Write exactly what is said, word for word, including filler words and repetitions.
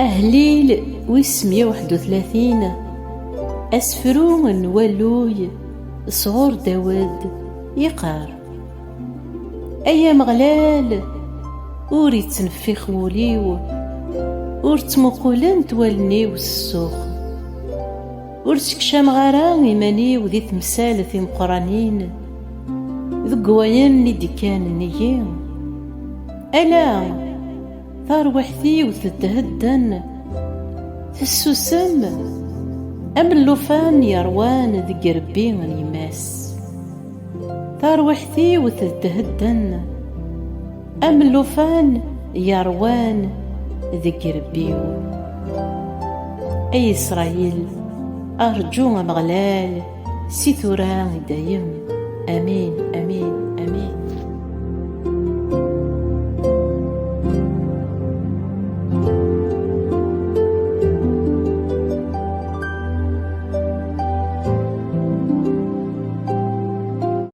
Ahlil wis meyya u waḥed u tlatin, asefru n walluy sɣur Dawed, yeqqar: Ay Ameɣlal, ur ittneffix wul-iw, ur ttmuqulent wallen-iw s ssux. Ur ssekcameɣ ara iman-iw di temsal timeqqranin, deg wayen i d-ikkan nnig-i. Ala, tarwiḥt-iw tethedden, tessusem am llufan yerwan deg irebbi n yemma-s. Tarwiḥt-iw tethedden am llufan yerwan deg irebbi-w. Ay Isṛayil, arǧu Ameɣlal si tura i dayem. Amin, amin, amin.